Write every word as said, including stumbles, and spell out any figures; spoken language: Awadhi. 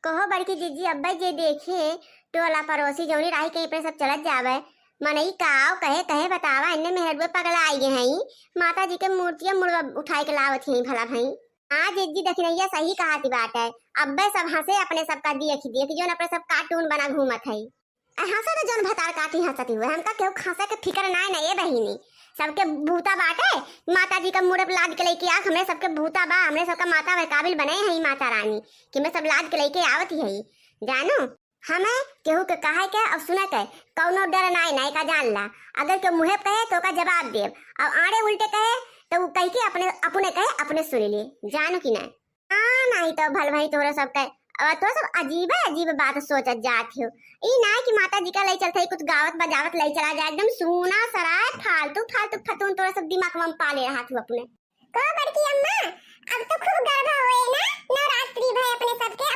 कहो बड़की जिज्जी, अब्बे जे देखे टोला पड़ोसी जौनी राही कहीं अपने सब चलत जावे, मनई काव कहे कहे बतावा, इन्ने मेहरबुए पगला आई गए हैं, माता जी के मूर्तिया मुड़वा उठाई के लावत ही भला भई। हाँ जिज्जी, दखिनैया सही कहत बाटे, अब्बे सब हंसे अपने सबका देख देख, जौन अपने सब कार्टून बना घूमत है। आ हंसे तो जौन भतार काटी हंसती हुए, हमका केहू हंसे के फिकर नाय ना ए बहिनी। सबके भूता बाटे, माता जी का मूड़े पे लाद के लेके आ, हमरे सबके भूता बा, हमरे सबका माता वह काबिल बने हैं माता रानी कि मैं सब लाद के लेके आवत ही है। जानो, हमें केहू के कहे के और सुने के कौनो डर नाय ना, का जान ला। अगर के मुँहे पे कहे तो का जवाब देब, और आड़े उल्टे कहे तो वो कह के अपने अपने कहे अपने सुन ले, जानो कि ना। हाँ, नहीं तो भल भाई तोहरा सब के, और तोहरा सब अजीबे अजीब बात सोचत जात हो। ई ना कि माता जी का लई चलत है, कुछ गावत बजावत लई चला जाए, एकदम सूना सराय फालतू फालतू फतून तोहरा सब दिमाग में पाले रहत हो अपने। कहो बड़की अम्मा, अब तो खूब गरबा होए ना, नवरात्रि भय अपने सबके, अब